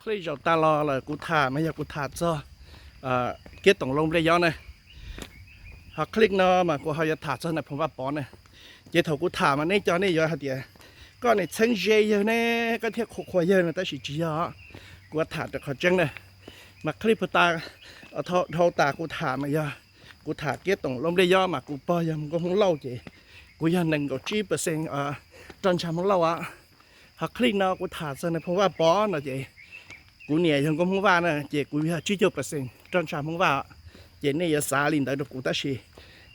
Clip zaum tas los lawm kuv tham mas yog kuv tham txog Kiab Toom Loo Nplej Yob na. Ho clip no mas kuv ho yuav tham txog Nais Phoo Vaj Pov na. Ces thaum kuv tham mas nej cov nej yuav hais tias koj niag txheeb ze yawg ne, koj thiaj qhuas qhuas yawg no, tab sis tsis yog, kuv tham rau qhov tseeb na. Mas clip puag ta, dhau tas kuv tham mas yog kuv tham Kiab Toom Loo Nplej Yob mas kuv pog yog Hmoob Lauj ces kuv yog nees nkaum tsib percent roj ntsha Hmoob Lauj os. Ho clip no kuv tham txog Nais Phoo Vaj Pov no ces kuv niam yog nkauj Hmoob Vaj na ces kuv yog tsib caug percent roj ntsha Hmoob Vaj. Ces nej yuav xav li ntawd rau kuv tab sis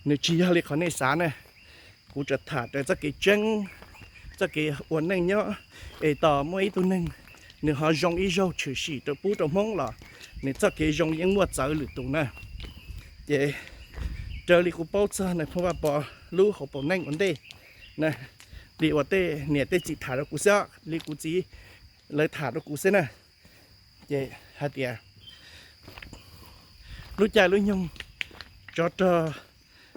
nws tsis yog li qhov nej xav na. Kuv tsuas tham raws txoj kev tseeb, txoj kev ua neej nyob, es tos muaj ib tug neeg nws ho zoo ib zaug tshwm sim rau pub rau Hmoob los nws txoj kev zoo yeej muaj txawv lwm tus na. Ces raws li kuv paub txog Nais Phoo Vaj Pov lub hauv paus neej ua ntej na, li uas tej niam tej txiv tham rau kuv xwb, li kuv txiv lawv tham rau kuv xwb na, ces hais tias lub caij lub nyoog tsov rog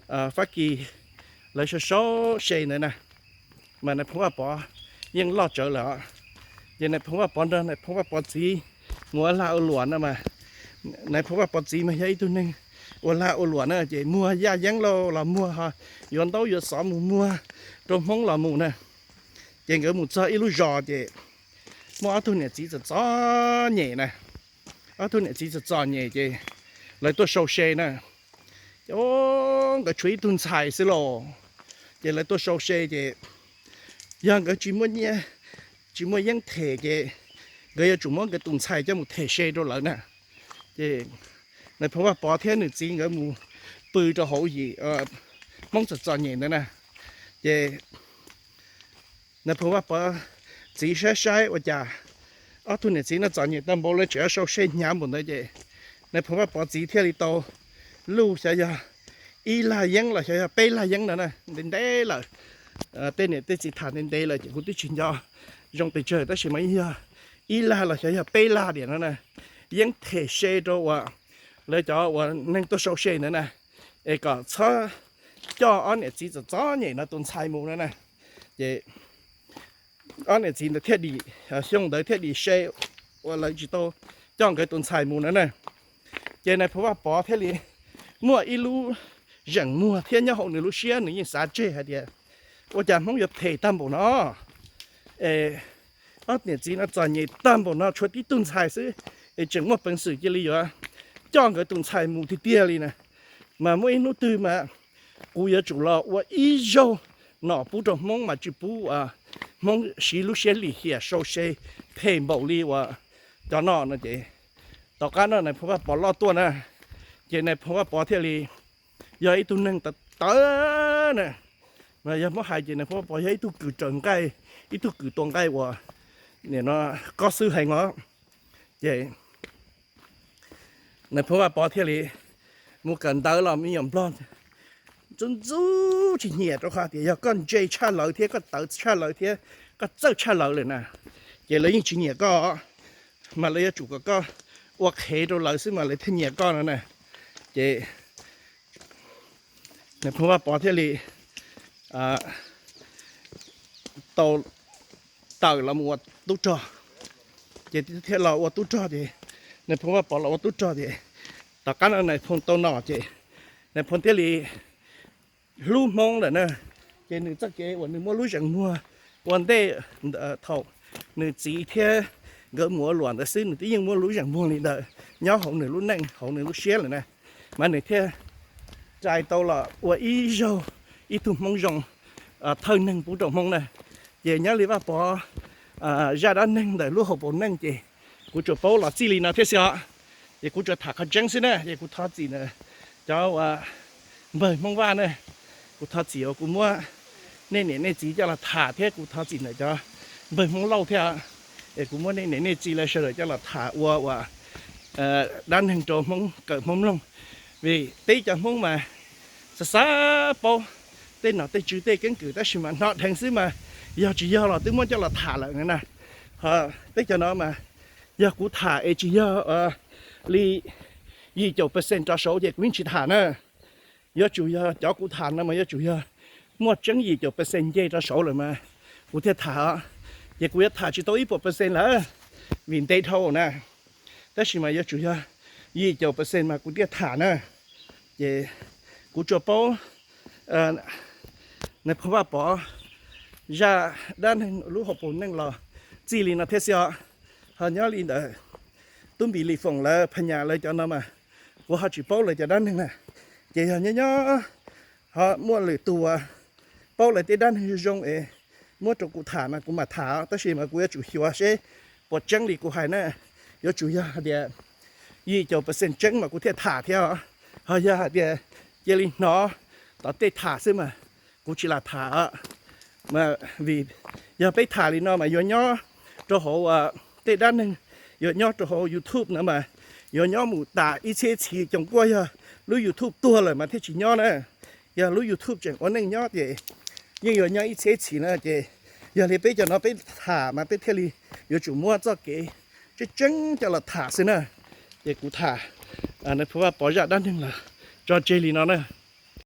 Fab Kis lawv sau sau se ntawd na, mas Nais Phoo Vaj Pov yeej loj tsawv lawm. Ces Nais Phoo Vaj Pov nrog Nais Phoo Vaj Pov txiv mus ua lag ua luam no mas, Nais Phoo Vaj Pov txiv mas yog ib tug neeg ua lag ua luam na, ces muag yaj yeeb lauj los muag, ho yuav ntaub yuav xov mus muag rau Hmoob los mus na. Ces nkawd mus txog ib lub zos ces muaj ob tug niam txiv txom txom nyem na. Ob tug niam txiv txom txom nyem ces lawv tuaj sau se na. Ces nkawd tshuav ib tug ntxhais xwb lauj. Ces lawv tuaj sau se ces yog nkawd tsis muaj nyiaj, tsis muaj yeeb them ces nkawd yuav tsum muab nkawd tus ntxhais coj mus them se rau lawv na. Ces Nais Phoo Vaj Pov thiab nws txiv nkawd mus pw rau hauv yim Hmoob txom txom nyem ntawd na. Ces Nais Phoo Vaj Pov txiv saib saib ua cas ob tug niam txiv no txom nyem tag npaum lawv tseem sau se hnyav npaum ntawd ces Nais Phoo Vaj Pov txiv thiaj li tau luj xyov yog ib lag yeeb los xyov yog peb lag yeeb no na, ntev ntev lawm. Tej niam tej txiv tham ntev ntev lawm ces kuv twb tsis nco zoo pes tsawg tab sis mas yog ib lag los xyov yog peb lag diam no na, yeeb them se rau uas lawv cov uas neeg tuaj sau se ntawd na, es kom txhob coj ob niam txiv txom txom nyem no tus ntxhais mus no na. Ces ob niam txiv ntawd thiaj dim, xyoo ntawd thiaj dim se uas lawv tsis tau coj nkawd tus ntxhais mus no na. Ces Nais Phoo Vaj Pov thiaj li muaj ib lub zeem muag thiab nyob hauv nws lub siab nws yeej xav tseg hais tias ua cas Hmoob yuav phem tag npaum no, es ob niam txiv no txom nyem tag npaum no tshuav tib tug ntxhais xwb, es tseem muaj peev xwm cia li yuav coj nkawd tus ntxhais mus tiag tiag li na. Mas muaj ib hnub twg mas kuv yuav tsum los ua ib zaug nom pub rau Hmoob mas tsis pub Hmoob siv lub siab lim hiam sau se phem npaum li uas cov no no ces tom qab no Nais Phoo Vaj Pov loj tuaj na, ces Nais Phoo Vaj Pov thiaj li yog ib tug neeg tawv tawv na. Mas yog muab hais ces Nais Phoo Vaj Pov yog ib tug kws raws nqaij, ib tug kws tua nqaij uas nim no kob xwb heev os. Ces Nais Phoo Vaj Pov thiaj li mus kawm ntawv los me nyuam nplog ntxub ntxub tsis nyiam rau qhov tias yog koj ntse tshaj lawv thiab koj tawv tshaj lawv thiab koj txawj txhaj lawv lawm na, ces lawv yeej tsis nyiam koj, mas lawv yuav tsum kom koj ua qhev rau lawv xwb mas lawv thiaj nyiam koj no na. Ces Nais Phoo Vaj Pov thiaj li tau tawm los mus ua tub rog. Ces thiaj los ua tub rog ces Nais Phoo Vaj Pov los ua tub rog ces tom qab no Nais Phoo tau nom ces Nais Phoo thiaj li hlub Hmoob lawm na. Ces nws txoj kev uas nws muaj lub zeem muag ua ntej thaum nws txiv thiab nkawd mus ua luam ntawd xwb nws twb yeej muaj lub zeem muag li ntawd nyob hauv nws lub neej hauv nws lub siab lawm na. Mas nws thiaj rais tau los ua ib zaug ib tug Hmoob zoo thawj neeg pub rau Hmoob na. Ces nyob li Vaj Pov zaj dab neeg ntawm lub hauv paus neej ces kuv tsuas paub los txij li no thiab xwb os. Ces kuv tsuas tham qhov tseeb xwb na, ces kuv thov txim na cov uas npawg Hmoob Vaj na, kuv thov txim uas kuv muab nej niam nej txiv coj los tham thiab kuv thov txim ntawm cov npawg Hmoob Lauj thiab. Es kuv muab nej niam nej txiv lawv sawv daws coj los tham ua uas dab neeg rau Hmoob kawm Hmoob mloog. Vim teb cov Hmoob mas xav xav paub tej nom tej tswv tej keeb kwm tab sis mas hnov dheev xwb mas yog tsis yog los twb muab coj los tham lawm na. Ho teb cov no mas yog kuv tham es tsis yog li yim caum percent rov saud ces kuv yeej tsis tham na. Yuav tsum yog cov kuv tham no mas yuav tsum yog muaj tseeb yim caum percent nce rov saud lawm mas kuv thiaj tham os. Ces kuv yuav tham tsis tau ib puas percent lawm. vim ntev dhau na. Tab sis mas yuav tsum yog yim caum percent mas kuv thiaj tham na. Ces kuv tsuas paub Nais Phoo Vaj Pov zaj dab neeg lub hauv paus neeg los txij li no thiab xwb os. Ho nyob li ntawd Tub Npis Lis Foom lawv, Phas Nyas lawv cov no mas kuv ho tsis paub lawv cov dab neeg na. Ces yog nyob nyob ho muaj lwm tus uas paub lawv tej dab neeg zoo zoo es muab rau kuv tham mas kuv mam tham, tab sis mas kuv yuav tsum xyuas seb puas tseeb li kuv hais na. Yuav tsum yog hais tias yim caum percent tseeb mas kuv thiaj tham thiab. Ho yog hais tias cia li hnov tom tej tham xwb mas kuv tsis lam tham. Mas vim yog peb tham li no mas yuav nyob rau hauv tej dab neeg, yuav nyob rau hauv YouTube no mas yuav nyob mus tas ib txhiab txhis coom kuaj, yog lub YouTube tuag lawm mas thiaj tsis nyob na. Yog lub YouTube tseem ua neej nyob ces yeej yuav nyob ib txhiab txhis na. Ces yog li peb cov no peb tham mas peb thiaj li yuav tsum muab txoj kev tseeb tseeb coj los tham xwb na. Ces kuv tham Nais Phoo Vaj Pov zaj dab neeg los tso tseg li no na.